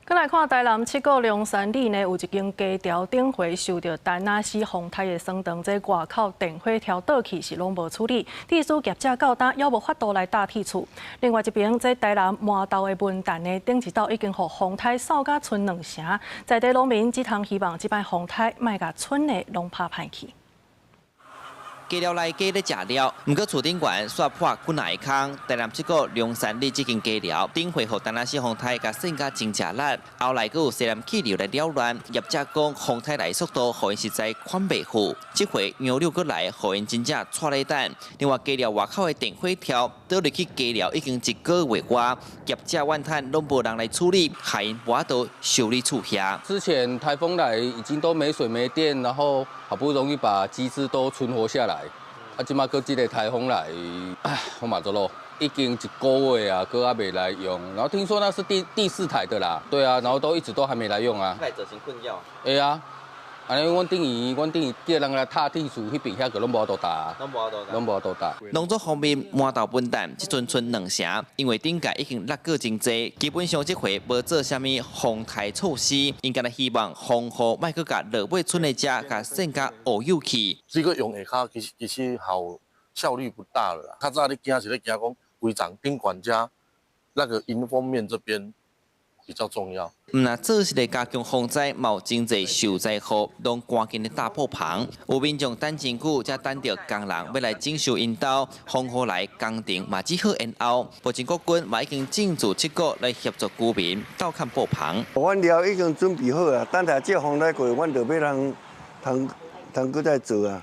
閣來看台南七股龍山里呢，有一間雞寮頂回受著陳阿死風颱的損斷，這外口電火柱倒去是攏無處理，致使業者到今猶無法度來搭鐵厝。另外一邊，這台南麻豆的文旦呢，頂一斗已經予風颱掃甲賰兩成，在地農民只通希望這擺風颱莫共村的攏拍歹去。雞寮內雞咧食了，毋過厝頂懸煞破幾若個空。台南七股龍山里這間雞寮頂回予陳阿死風颱共扇甲真食力，後來閣有西南氣流來擾亂，業者講風颱來速度，予𪜶實在款袂赴。這回洋流閣來，予𪜶真正掣咧等。另外雞寮外口的電火柱倒入去雞寮已經一個月外，業者怨嘆攏無人來處理，害𪜶無法度修理厝遐。之前颱風來已經都沒水沒電，然後好不容易把雞隻都存活下來，啊，這馬閣這个颱風來，唉，我嘛做咯，已經一個月啊，閣猶未來用，然後聽說那是第四台的啦，對啊，然後都一直都還沒來用啊。來造成困擾。會啊，按呢阮等於叫人來拆鐵厝，彼邊遐閣攏無法度搭，攏無法度攏無法度搭。農作方面，麻豆文旦這陣賰兩成，因為頂屆已經落過真濟，基本上這回無做啥物防颱措施，𪜶干焦希望風雨莫閣共落尾賰的遮共扇甲烏有去。這個用下跤其實其實效效率不大了啦。較早你驚是咧驚講規層頂懸遮那個迎風面這邊比較重要。毋若做實的加強防災，嘛有真濟受災戶攏趕緊咧搭布棚，有民眾等真久，才等著工人欲來整修𪜶兜，風雨來工程嘛只好延後。目前國軍嘛已經進駐七股來協助居民鬥崁布棚。阮寮已經準備好啊，等下這風來過，阮就欲通通通閣再做啊。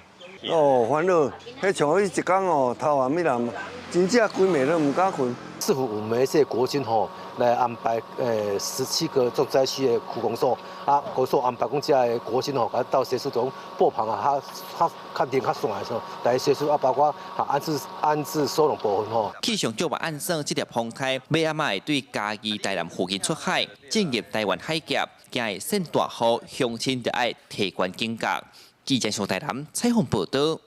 哦，煩惱，彼像彼一工哦，頭暗暝人，真正規暝都毋敢睏。市府有媒這國軍吼來安排17個重災區的區公所，啊，公所安排講這个國軍吼，共到協助種布棚啊，較較較冷較散的時候來協助啊，包括啊安置收容部分吼。氣象局嘛按算這粒風颱欲按怎會對嘉義、台南附近出海，進入台灣海峽，驚會扇大雨，鄉親就愛提懸警覺。記者上台南採訪報道。